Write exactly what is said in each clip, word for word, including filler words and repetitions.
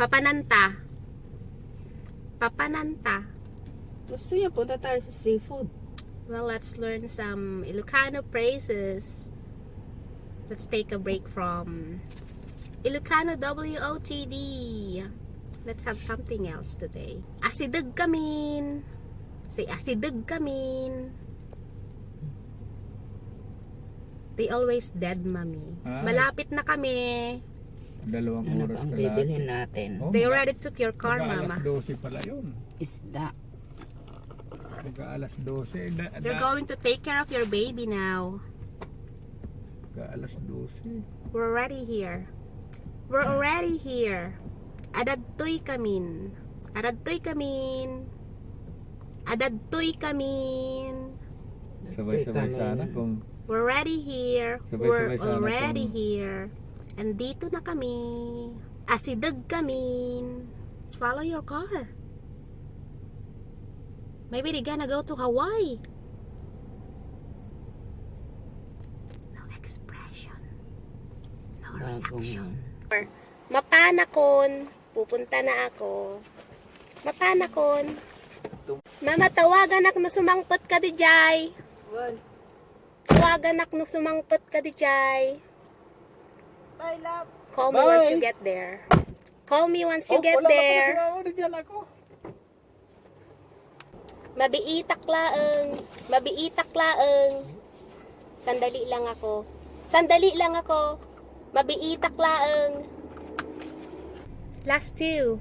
Papananta. Papananta. Gusto niya punta tayo sa seafood. Well, let's learn some Ilocano phrases. Let's take a break from Ilocano W O T D. Let's have something else today. Asideg kamin. Say, asideg kamin. They always dead, Mami. Ah. Malapit na kami. Dalawang Ano oras pang ka bibilhin lahat. Natin? Oh, They mag- already took your car, mag-aalas Mama. dose pala yun. Isda. Mag-aalas dose. Da, They're da, going to take care of your baby now. Mag-aalas dose. We're already here. We're already here. Adadtoy kamin. Adadtoy kamin. Adadtoy kamin. Sabay-sabay Kami. Sana kung We're already here. Sabay-sabay We're sana already kung- here. Andito na kami. Asideg kamin. Follow your car. Maybe they're gonna go to Hawaii. No expression. No Bagong reaction. Mapanakon. Pupunta na ako. Mapanakon. Mama, tawaganak no sumangpet ka dijay. Tawaganak no sumangpet ka dijay. Bye, love. Call me once Bye. You get there. Call me once you Oh, get wala na pala there. Sumama na dyan ako. Mabiitak laeng. Mabiitak laeng. Sandali lang ako. Sandali lang ako. Mabiitak laeng. Last two.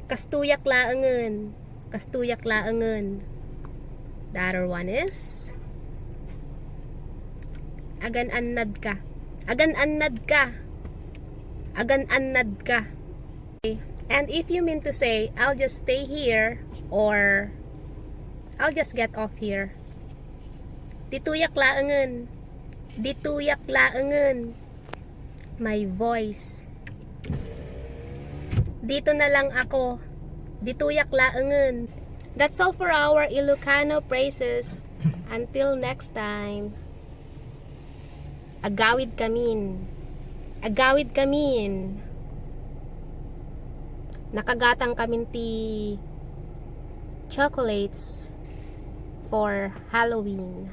Kastoyak laengen. Kastoyak laengen. The other one is agan-annad ka. Agan-annad ka. Agan-annad ka. And if you mean to say, "I'll just stay here," or "I'll just get off here." Ditoyak laengen. Ditoyak laengen. My voice. Dito na lang ako. Ditoyak laengen. That's all for our Ilocano phrases. Until next time. Agawid kamin. Agawid kamin. Nakagatang kamin ti chocolates for Halloween.